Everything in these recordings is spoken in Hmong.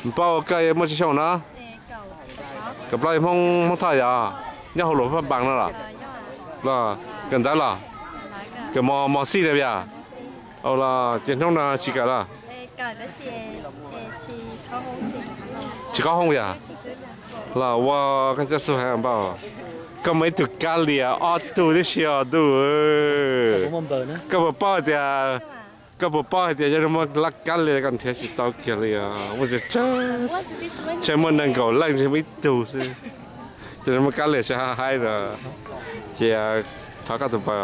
Npauj, koj muaj tsawg xyoo no? Kaum plaub, Hmoob, Hmoob Thoj yog? Nyob hauv Luam Phaj Npaas no los? Los kawm ntawv los? Kawm mos, mos xij na yog? Ua los ces hnub no tsis kawm los? Tsis qab hoob yog? Los ua koj coj xub heev Npauj. Koj muaj ib tug kab lia ob tug tib si os ntuj. Koj puas paub hais tias, koj puas paub hais tias yog muaj lab kab lia koj nrhiav tsis tau kiag li os. Muaj tsawg, ntshe muaj nees nkaum leej ntshe muaj ib tug xwb. Ces muaj kab lia sab haib no, ces thov koj tus npawb.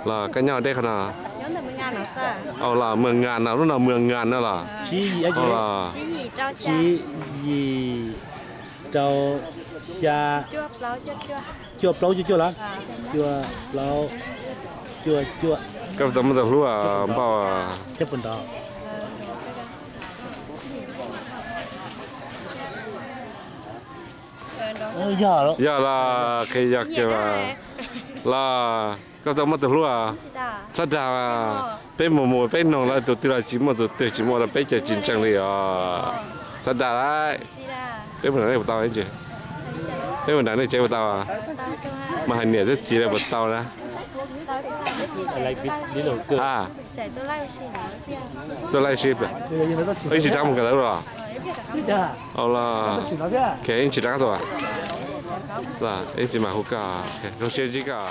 Los koj nyob deb qhov no? Au los, Mws Ngas no, lub no Mws Ngas no los? Au los, tsib yim rau xya, cuaj plaub cuaj cuaj los? Cuaj plaub cuaj cuaj. Koj puas tau muaj tus hlub Npauj? Yog los, qhia yog kiag los. Koj tau muaj tus hlub? Txhob dag, peb mus mus peb noog lawv tus twg los tsis muaj, tus twg tsis muaj los peb cov tsis ntseeg li os. Txhob dag lawm. Peb mus nram nej puas tau? Peb mus nram nej tsev puas tau? Mas hais niam thiab txiv lawv puas tau na? Tuaj laij sib, ib tsis rov mus kawm ntawv los? Au los, ib tsis rov qab tuaj. Ib tsis mam hu koj, zoo siab ntsib koj.